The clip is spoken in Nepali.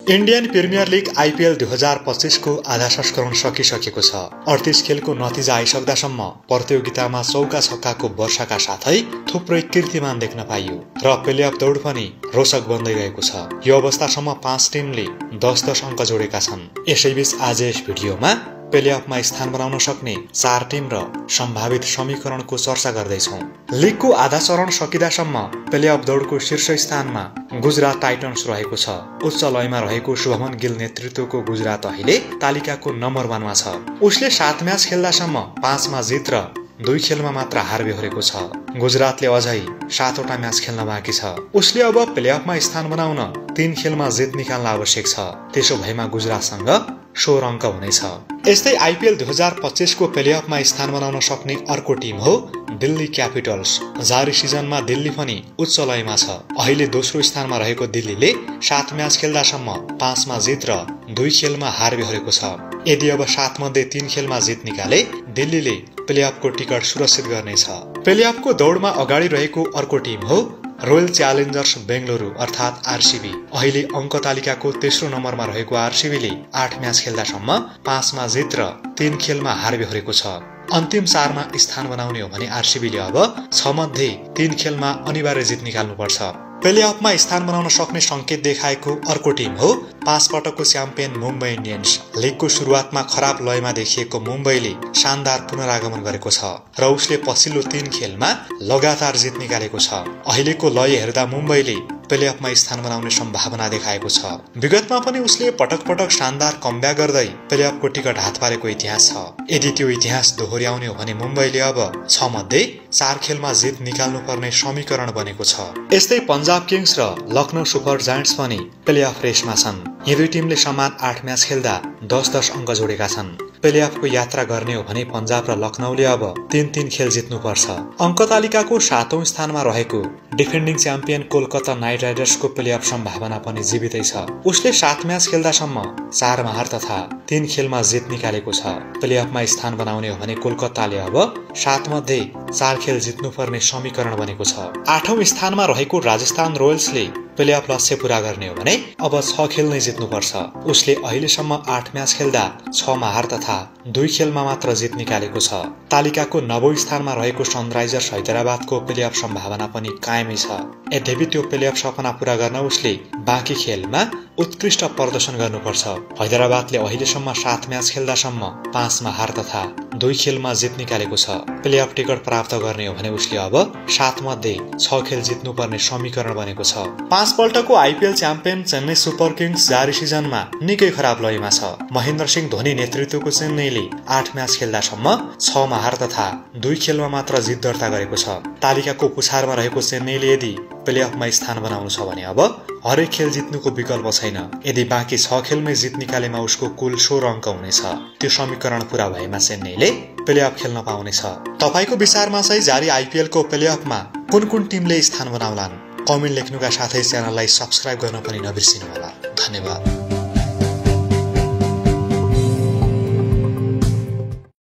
इन्डियन प्रिमियर लिग आइपिएल 2025 को आधा संस्करण सकिसकेको छ। 38 खेलको नतिजा आइसक्दासम्म प्रतियोगितामा चौका छक्काको वर्षाका साथै थुप्रै कीर्तिमान देख्न पाइयो र प्लेअफ दौड पनि रोचक बन्दै गएको छ। यो अवस्थासम्म 5 टिमले 10-10 अङ्क जोडेका छन्। यसैबीच आज यस भिडियोमा प्लेअफमा स्थान बनाउन सक्ने 4 टिम र सम्भावित समीकरणको चर्चा गर्दैछौँ। लिगको आधा चरण सकिदासम्म प्लेअफ दौडको शीर्ष स्थानमा गुजरात टाइटन्स रहेको छ। उच्च लयमा रहेको शुभमन गिल नेतृत्वको गुजरात अहिले तालिकाको नम्बर 1 मा छ। उसले 7 म्याच खेल्दासम्म 5 मा जित र 2 खेलमा मात्र हार बेहोरेको छ। गुजरातले अझै 7 वटा म्याच खेल्न बाँकी छ। उसले अब प्लेअफमा स्थान बनाउन 3 खेलमा जित निकाल्न आवश्यक छ। त्यसो भएमा गुजरातसँग 16 अङ्क हुनेछ। यस्तै आइपिएल 2025 को प्लेअफमा स्थान बनाउन सक्ने अर्को टिम हो दिल्ली क्यापिटल्स। जारी सिजनमा दिल्ली पनि उच्च लयमा छ। अहिले दोस्रो स्थानमा रहेको दिल्लीले 7 म्याच खेल्दासम्म 5 मा जित र 2 खेलमा हार बेहोरेको छ। यदि अब 7 मध्ये 3 खेलमा जित निकाले दिल्लीले प्लेअफको टिकट सुरक्षित गर्नेछ। प्लेअफको दौडमा अगाडि रहेको अर्को टिम हो रोयल च्यालेन्जर्स बेंगलुरु अर्थात् आरसीबी। अहिले अङ्क तालिकाको तेस्रो नम्बरमा रहेको आरसीबीले 8 म्याच खेल्दासम्म 5 मा जित र 3 खेलमा हार बेहोरेको छ। अन्तिम 4 मा स्थान बनाउने हो भने आरसीबीले अब 6 मध्ये 3 खेलमा अनिवार्य जित निकाल्नुपर्छ। प्लेअफमा स्थान बनाउन सक्ने संकेत देखाएको अर्को टिम हो 5 पटकको च्याम्पियन मुम्बई इन्डियन्स। लिगको सुरुवातमा खराब लयमा देखिएको मुम्बईले शानदार पुनरागमन गरेको छ र उसले पछिल्लो 3 खेलमा लगातार जित निकालेको छ। अहिलेको लय हेर्दा मुम्बईले प्लेअफमा स्थान बनाउने सम्भावना देखाएको छ। विगतमा पनि उसले पटक पटक शानदार कमब्याक गर्दै प्लेअफको टिकट हात पारेको इतिहास छ। यदि त्यो इतिहास दोहोर्याउने हो भने मुम्बईले अब 6 मध्ये 4 खेलमा जित निकाल्नु पर्ने समीकरण बनेको छ। यस्तै पंजाब किङ्स र लखनऊ सुपर जायन्ट्स पनि प्लेअफ रेसमा छन्। यी दुई टिमले समान 8 म्याच खेल्दा 10-10 अङ्क जोडेका छन्। प्लेअफको यात्रा गर्ने हो भने पंजाब र लखनऊले अब 3-3 खेल जित्नुपर्छ। अङ्क तालिकाको 7औं स्थानमा रहेको डिफेन्डिङ च्याम्पियन कोलकाता नाइट राइडर्सको प्लेअफ सम्भावना पनि जीवितै छ। उसले 7 म्याच खेल्दासम्म 4 मा हार तथा 3 खेलमा जित निकालेको छ। प्लेअफमा स्थान बनाउने हो भने कोलकाताले अब 7 मध्ये 4 खेल जित्नुपर्ने समीकरण बनेको छ। 8औं स्थानमा रहेको राजस्थान रोयल्सले प्लेअफ लक्ष्य पूरा गर्ने हो भने अब 6 खेल नै जित्नुपर्छ। उसले अहिलेसम्म 8 म्याच खेल्दा 6 मा हार तथा 2 खेलमा मात्र जित निकालेको छ। तालिकाको 9औं स्थानमा रहेको सनराइजर्स हैदराबादको प्लेअफ सम्भावना पनि कायमै छ। यद्यपि त्यो प्लेअफ सपना पूरा गर्न उसले बाँकी खेलमा उत्कृष्ट प्रदर्शन गर्नुपर्छ। हैदराबादले अहिलेसम्म 7 म्याच खेल्दासम्म 5 मा हार तथा 2 खेलमा जित निकालेको छ। प्लेअफ टिकट प्राप्त गर्ने हो भने उसले अब 7 मध्ये 6 खेल जित्नुपर्ने समीकरण बनेको छ। 5 पल्टको IPL champion Chennai super kings जारी सिजनमा निकै खराब लयमा छ। महेन्द्र सिंह धोनी नेतृत्वको चेन्नईले 8 म्याच खेल्दासम्म 6 मा हार तथा 2 खेलमा मात्र जित दर्ता गरेको छ। तालिकाको पुछारमा रहेको चेन्नईले यदि प्लेअफमा स्थान बनाउनु छ भने अब हरेक खेल जित्नुको विकल्प छैन। यदि बाँकी 6 खेलमै जित निकालेमा उसको कुल 16 अङ्क हुनेछ। त्यो समीकरण पूरा भएमा चेन्नईले प्लेअफ खेल्न पाउनेछ। तपाईको विचारमा चाहिँ जारी आइपिएल को प्लेअफमा कुन टिमले स्थान बनाउलान्? कमेन्ट लेख्नुका साथै च्यानललाई सब्स्क्राइब गर्न पनि नबिर्सिनु होला। धन्यवाद।